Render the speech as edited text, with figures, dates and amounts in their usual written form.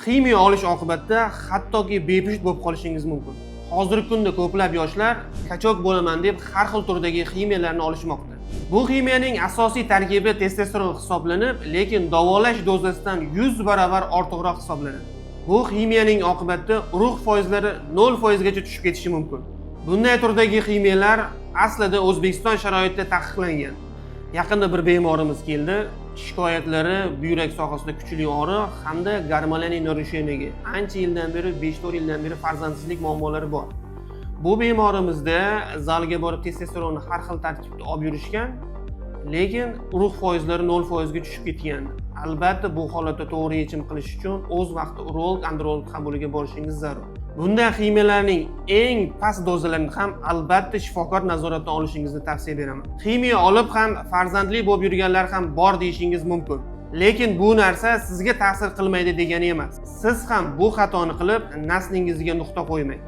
Ximiya olish oqibatida hattoki bepusht bo'lib qolishingiz mumkin. Hozirgi kunda ko'plab yoshlar качок bo'laman deb har xil turdagi ximiyalarni olishmoqda. Bu ximiyaning asosiy tarkibi testosteron hisoblanib, lekin davolash dozasidan 100 barobar ortiqroq hisoblanadi. Bu ximiyaning oqibatida urug' foizlari 0% gacha tushib ketishi mumkin. Bunday turdagi ximiyalar aslida O'zbekiston sharoitida taqiqlangan. Yaqinda bir bemorimiz keldi. Shikoyatlari buyrak sohasida kuchli og'riq hamda гормональный нарушение ga ancha yildan beri, 5-4 yildan beri farzandsizlik muammolari bor. Bu bemorimizda zalga borib testosteronni har xil tarkibda olib yurishgan, lekin urug' foizlari 0% ga tushib ketgan. Albatta, bu holatda to'g'ri yechim qilish uchun o'z vaqtida urolog, androlog qabuliga borishingiz zarur. Bunday ximiyalarning eng past dozalarini ham albatta shifokor nazoratidan olishingizni tavsiya beraman. Ximiya olib ham farzandli bo'lib yurganlar ham bor deyishingiz mumkin. Lekin bu narsa sizga ta'sir qilmaydi degani emas. Siz ham bu xatoni qilib, naslingizga nuqta qo'ymang.